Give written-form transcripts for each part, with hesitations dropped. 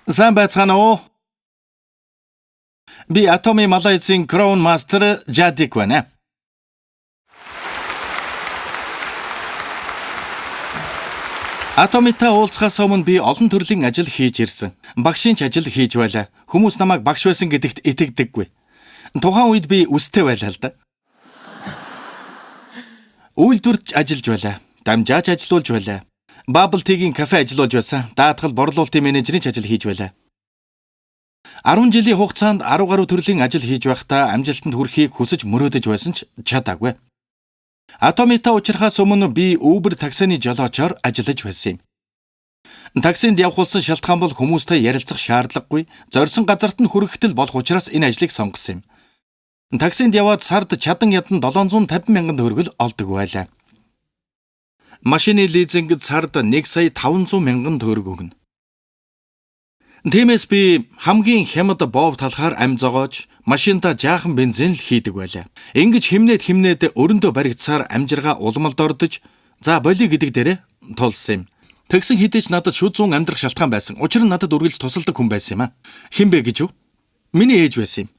Сайн байцгаана уу? Би Atomy Малайзын Crown Master Jadик байна. Атомитай уулзахаас өмнө би олон төрлийн ажил хийж ирсэн. Багшийн ч ажил хийж байлаа. Хүмүүс намайг багш байсан гэдэгт итгэдэггүй. Тухайн үед би үстэй байлаа л да. Үйлдвэрт ч ажиллаж байлаа. Дамжаач ажиллуулж байлаа. Bubble Tea-гийн кафе ажиллуулж байсан. Даатгал борлуулалтын менежерийн ч ажил хийж байлаа. 10 жилийн хугацаанд 10 гаруй төрлийн ажил хийж байхдаа амжилтанд хүрэхийг хүсэж мөрөөдөж байсан ч чадаагүй. Атомитай уулзрахаас өмнө би Uber таксины жолоочоор ажиллаж байсан юм. Таксинд явхулсан шалтгаан бол хүмүүстэй ярилцах шаардлагагүй, зорьсон газарт нь хүрэхтэл болох учраас энэ ажлыг сонгосон юм. Таксинд яваад сард чадан ядан 750 мянган төгрөг л олдог байлаа. Машины лизинг сард 1 сая 500 мянган төгрөг өгнө. Тиймээс би хамгийн хямд боов талахаар ам зогоож, машиндаа жаахан бензин л хийдэг байлаа. Ингэж химнээд өрөндөө баригдсаар амжиргаа улмалд ордож, за болиё гэдэг дээрээ тулсан юм. Тэгсэн хэдий ч надад шүд зүүн амьдрах шалтгаан байсан. Учир нь надад үргэлж тусалдаг хүн байсан юм аа. Хэн бэ гэж үү? Миний ээж байсан юм.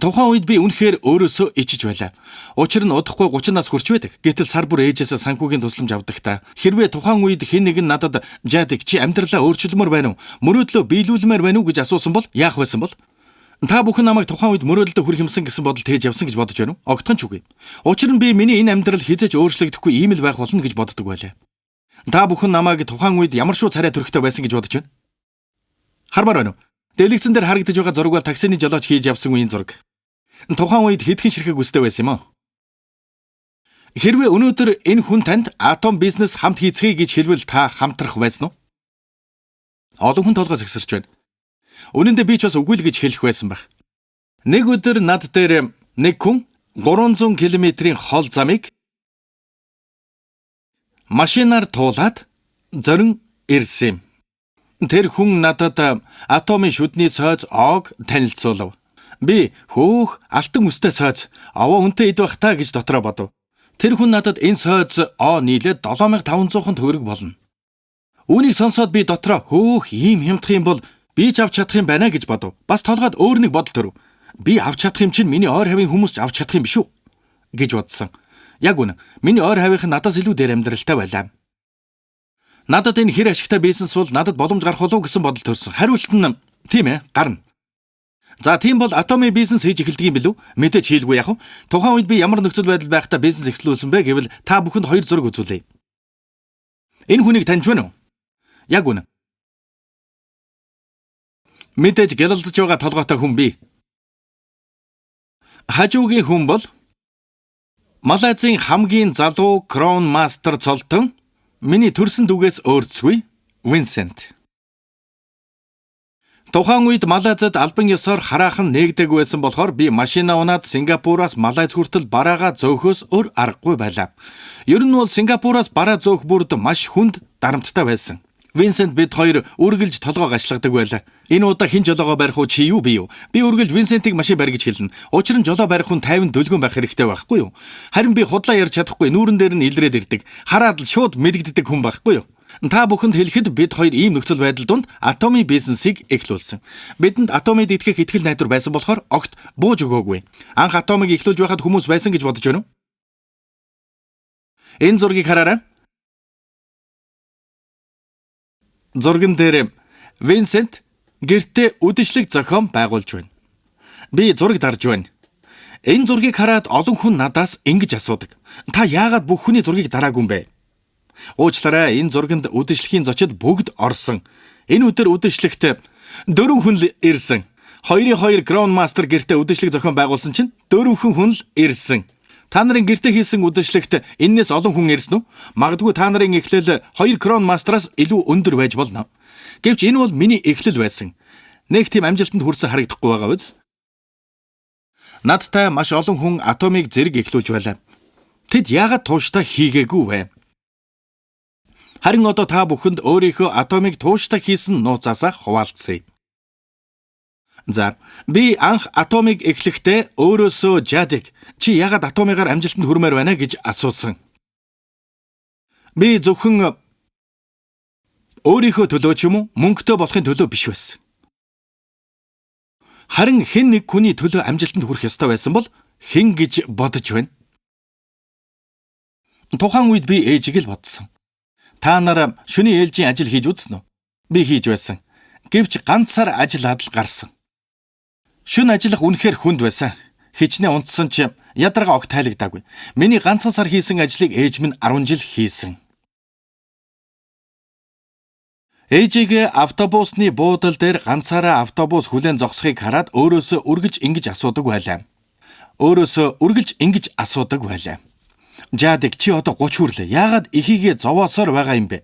Тухайн үед би үнэхээр өөрөөсөө ичиж байлаа. Учир нь удахгүй 30 нас хүрч байдаг. Гэтэл сар бүр ээжээсээ санхүүгийн тусламж авдаг та. Хэрвээ тухайн үед хэн нэгэн надад "Жадик, чи амьдралаа өөрчилмөр байна уу? Мөрөөдлөө биелүүлмээр байна уу?" гэж асуусан бол яах байсан бол? Та бүхэн намайг тухайн үед мөрөөдөлдөө хүрэх юмсан гэсэн бодол тээж явсан гэж бодож байна уу? Огтхон ч үгүй. Учир нь би миний энэ амьдрал хизээж өөрчлөгдөхгүй ийм л байх болно гэж боддог байлаа. Та бүхэн намайг тухайн үед ямар шүү царай төрхтэй байсан гэж бодож байна? Хармаар байна уу? Дэлгэцэн дээр харагдаж байгаа зураг бол таксины жолооч хийж явсан үеийн зураг. Тухайн үед хэдхэн ширхэг үстэй байсан юм уу? Хэрвээ өнөөдөр энэ хүн танд Атом бизнес хамт хийцгээе гэж хэлвэл та хамтрах байсан уу? Олон хүн толгой сэгсэрч байна. Үнэн дээр би ч бас үгүй л гэж хэлэх байсан байх. Нэг өдөр над дээр нэг хүн 300 км-ийн хол замыг машинаар туулаад зорин ирсэн юм. Тэр хүн надад Атомын шүдний цойц Оог танилцуулав. Би хөөх алтан үстэй цойц овоо үнтэй ид байх та гэж дотроо бодов. Тэр хүн надад энэ цойц О нийлээд 7500 төгрөг болно. Үүнийг сонсоод би дотроо хөөх ийм хямдах юм бол би ч авч чадах юм байна гэж бодов. Бас толгойд өөр нэг бодол төрөв. Би авч чадах юм чинь миний ойр хавийн хүмүүс ч авч чадах юм биш үү гэж бодсон. Яг үнэн. Миний ойр хавийнх нь надаас илүү дээр амьдралтай байлаа. Надад энэ хэр ашигтай бизнес бол надад боломж гарах болов гэсэн бодол төрсөн. Хариулт нь тийм гарна. За тийм бол Атомын бизнес хийж эхэлдэг юм билүү? Мэдээж хийлгүй яах вэ? Тухайн үед би ямар нөхцөл байдал байхдаа бизнес эхлүүлсэн бэ гэвэл та бүхэнд хоёр зураг үзүүлье. Энэ хүнийг таньж байна уу? Яг үнэн. Мэдээж гялалзаж байгаа толгойтой хүн би. Хажуугийн хүн бол Малайзын хамгийн залуу Crown Master цолтон миний төрсөн дүгээс өөрцгүй Винсент. Тухайн үед Малайзад албан ёсоор хараахан нээгдэг байсан болохоор би машина унаад Сингапураас Малайз хүртэл бараагаа зөөхөөс өөр аргагүй байлаа. Ер нь бол Сингапураас бараа зөөх бүрд маш хүнд дарамттай байсан. Винсент бид хоёр үргэлж толгой гашлагдаг байлаа. Энэ удаа хэн жолоогоо барих уу, чи юу би юу? Би үргэлж Винсентийг машин барь гэж хэлнэ. Учир нь жолоо барих хүн 50 дөлгөн байх хэрэгтэй байхгүй юу? Харин би худлаа ярьж чадахгүй, нүүрэн дээр нь илрээд ирдэг. Хараад л шууд мэдэгддэг хүн байхгүй юу? Та бүхэнд хэлэхэд бид хоёр ийм нөхцөл байдал донд Атомын бизнесийг эхлүүлсэн. Бидэнд Атомид итгэх итгэл найдвар байсан болохоор огт бууж өгөөгүй. Анх Атомыг эхлүүлж байхад хүмүүс байсан гэж бодож байна уу? Энэ зургийг хараарай. Зурган дээр Винсент гэртээ үдэшлэг зохион байгуулж байна. Би зураг дарж байна. Энэ зургийг хараад олон хүн надаас ингэж асуудаг. Та яагаад бүх хүний зургийг дараагүй юм бэ? Уучлаарай, энэ зурганд үдэшлэгийн зочид бүгд орсон. Энэ өдөр үдэшлэгт 4 хүн л ирсэн. 2-2 Crown Master гэртээ үдэшлэг зохион байгуулсан чинь 4 хүн л ирсэн. Та нарын гэртээ хийсэн үдэшлэгт эннээс олон хүн ирсэн үү? Магадгүй та нарын эхлэл 2 Crown Master-аас илүү өндөр байж болно. Гэвч энэ бол миний эхлэл байсан. Нэг тийм амжилтанд хүрсэн харагдахгүй байгаа биз? Надтай маш олон хүн Атомыг зэрэг эхлүүлж байлаа. Тэд яагаад тууштай хийгээгүй вэ? Харин одоо та бүхэнд өөрийнхөө Атомыг тууштай хийсэн нууцаасаа хуваалцъя. За, би анх Атомыг эхлэхдээ өөрөөсөө Жадик, чи яагаад Атомыгаар амжилтанд хүрмээр байна гэж асуусан. Би зөвхөн Өөрийнхөө төлөө ч юм уу мөнгөтэй болохын төлөө биш байсан. Харин хэн нэг хүний төлөө амжилтанд хүрэх ёстой байсан бол хэн гэж бодож байна? Тухайн үед би ээжийг л бодсон. Та нар шөнийн ээлжийн ажил хийж үзсэн үү? Би хийж байсан. Гэвч ганц сар ажиллаад л гарсан. Шөнө ажиллах үнэхээр хүнд байсан. Хичнээн унтсан ч ядаргаа огт тайлагдаагүй. Миний ганцхан сар хийсэн ажлыг ээж минь 10 жил хийсэн. Ээжигээ автобусны буудал дээр ганцаараа автобус хүлээн зогсохыг хараад өөрөөсөө үргэлж ингэж асуудаг байлаа. Өөрөөсөө үргэлж ингэж асуудаг байлаа. Жадик, чи одоо 30 хүрлээ. Яагаад эхийгээ зовоосоор байгаа юм бэ?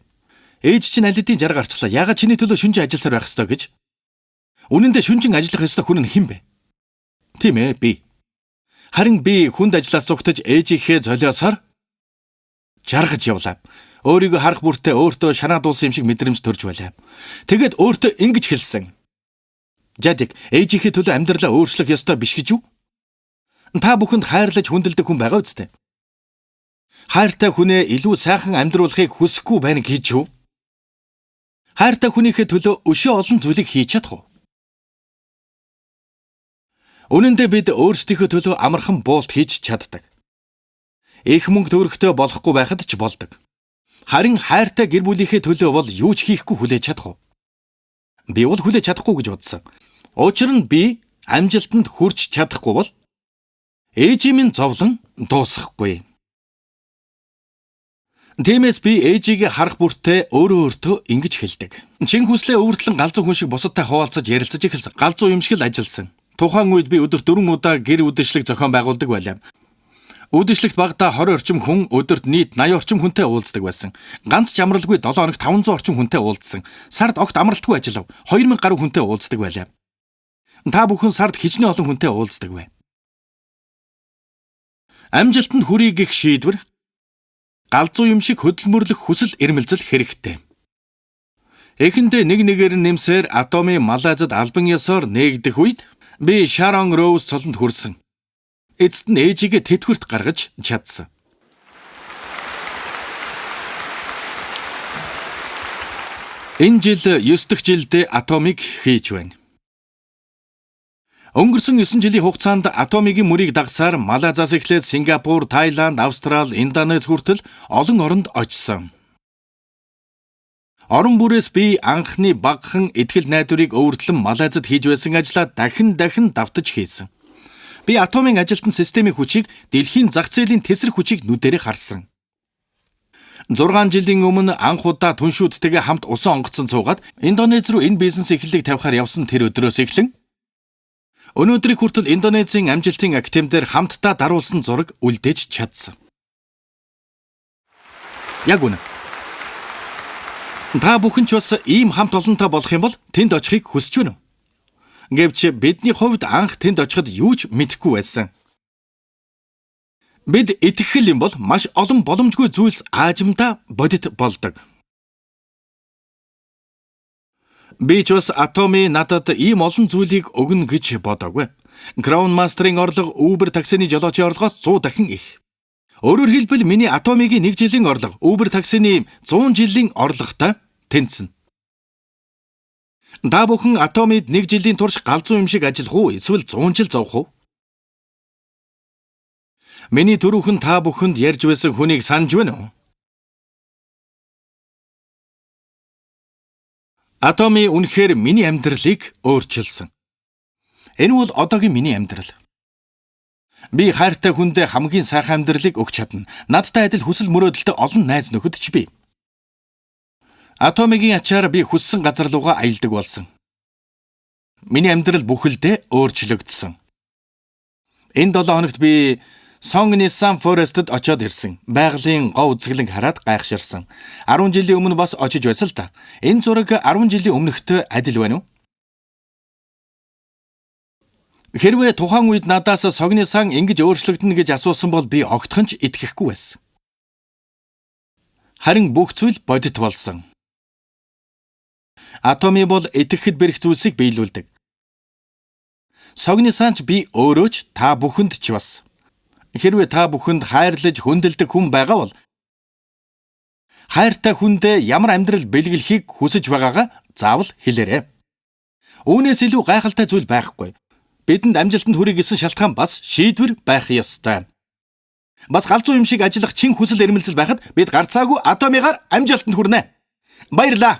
Ээж чинь аль хэдийн 60 гарчлаа. Яагаад чиний төлөө шүнжин ажилласаар байх ёстой гэж? Үнэн дээр шүнжин ажиллах ёстой хүн нь хэн бэ? Тийм ээ, би. Харин би хүнд ажиллаас зугтаж ээжийнхээ золиосоор жаргаж явлаа. Өөрийгөө харах бүртээ өөртөө шанаа дуулсан юм шиг мэдрэмж төрж байлаа. Тэгээд өөртөө ингэж хэлсэн. Жадик, ээжийнхээ төлөө амьдралаа өөрчлөх ёстой биш гэж юу? Та бүхэнд хайрлаж хүндэлдэг хүн байгаа үстэй. Хайртай хүнээ илүү сайхан амьдруулахыг хүсэхгүй байна гэж юу? Хайртай хүнийхээ төлөө өшөө олон зүйлийг хийж чадах уу? Үнэн дээр бид өөрсдийнхөө төлөө амархан буулт хийж чаддаг. Их мөнгө төгрөгтэй болохгүй байхад ч болдог. Харин хайртай гэр бүлийнхээ төлөө бол юу ч хийхгүй хүлээж чадах уу? Би бол хүлээж чадахгүй гэж бодсон. Учир нь би амжилтанд хүрч чадахгүй бол ээжийн минь зовлон дуусахгүй. Тиймээс би ээжигээ харах бүртээ өөрөө өөртөө ингэж хэлдэг. Чин хүслээ өвөртлөн галзуу хүн шиг бусадтай хуваалцаж ярилцаж эхэлсэн. Галзуу юм шиг л ажилласан. Тухайн үед би өдөрт 4 удаа гэр үдэшлэг зохион байгуулдаг байлаа. Үдэшлэгт багадаа 20 орчим хүн, өдөрт нийт 80 орчим хүнтэй уулздаг байсан. Ганц ч амралгүй 7 хоногт 500 орчим хүнтэй уулзсан. Сард огт амралтгүй ажиллав. 2000 гаруй хүнтэй уулздаг байлаа. Та бүхэн сард хичнээн олон хүнтэй уулздаг вэ? Амжилтанд хүрье гэх шийдвэр галзуу юм шиг хөдөлмөрлөх хүсэл эрмэлзэл хэрэгтэй. Эхэндээ нэг нэгээр нь нэмсээр Атоми Малайзад албан ёсоор нээгдэх үед би Sharon Rose цолонд хүрсэн. Эцэст нь ээжигээ тэтгэврт гаргаж чадсан. Энэ жил 9 дахь жилдээ Атомыг хийж байна. Өнгөрсөн 9 жилийн хугацаанд Атомигийн мөрийг дагсаар Малайзаас эхлээд Сингапур, Таиланд, Австрали, Индонез хүртэл олон оронд очсон. Орон бүрээс би анхны багахан итгэл найдварыг өвөртлөн Малайзад хийж байсан ажлаа дахин дахин давтаж хийсэн. Би Атомын ажилтан системийн хүчийг, дэлхийн зах зээлийн тесрэх хүчийг нүдэрээ харсан. 6 жилийн өмнө анх удаа түншүүдтэйгээ хамт усан онгоцон цуугаад Индонез руу энэ бизнес эхлэлийг тавихаар явсан тэр өдрөөс эхлэн өнөөдрийг хүртэл Индонезийн амжилтын академи дээр хамтдаа даруулсан зураг үлдээж чадсан. Яг үнэ. Та бүхэн ч бас ийм хамт олонтой болох юм бол тэнд очихыг хүсэж байна уу? Гэвч бидний хувьд анх тэнд очиход юу ч мэдэхгүй байсан. Бид итгэх юм бол маш олон боломжгүй зүйлс аажимдаа бодит болдог. Би ч бас Атоми надад ийм олон зүйлийг өгнө гэж бодоогүй. Crown Master-ын орлого Uber таксины жолоочийн орлогоос 100 дахин их. Өөрөөр хэлбэл миний Атомигийн 1 жилийн орлого Uber таксины 100 жилийн орлоготой тэнцэнэ. Та бүхэн Атомид 1 жилийн турш галзуу юм шиг ажиллах уу эсвэл 100 жил зовх уу? Миний түрүүхэн та бүхэнд ярьж байсан хүнийг санаж байна уу? Атоми үнэхээр миний амьдралыг өөрчилсөн. Энэ бол одоогийн миний амьдрал. Би хайртай хүндээ хамгийн сайхан амьдралыг өгч чадна. Надтай адил хүсэл мөрөөдөлтэй олон найз нөхөд ч бий. Атомигийн ачаар би хүссэн газар руугаа аялдаг болсон. Миний амьдрал бүхэлдээ өөрчлөгдсөн. Энэ 7 хоногт би Songnisan Forest-д очиод ирсэн. Байгалийн гоо үзэсгэлэнг хараад гайхширсан. 10 жилийн өмнө бас очиж байсан л да. Энэ зураг 10 жилийн өмнөхтэй адил байна уу? Хэрвээ тухайн үед надаас Songnisan ингэж өөрчлөгдөнө гэж асуусан бол би огтхон ч итгэхгүй байсан. Харин бүх зүйл бодит болсон. Атоми бол итгэхэд бэрх зүйлсийг биелүүлдэг. Songnisan ч би өөрөө ч та бүхэнд ч бас. Хэрвээ та бүхэнд хайрлаж хүндэлдэг хүн байгаа бол Хайртай хүндээ ямар амьдрал бэлэглэхийг хүсэж байгаагаа заавал хэлээрэй. Үүнээс илүү гайхалтай зүйл байхгүй. Бидэнд амжилтанд хүрье гэсэн шалтгаан бас шийдвэр байх ёстой. Бас галзуу юм шиг ажиллах чин хүсэл эрмэлзэл байхад бид гарцаагүй атомигаар амжилтанд хүрнэ. Баярлалаа.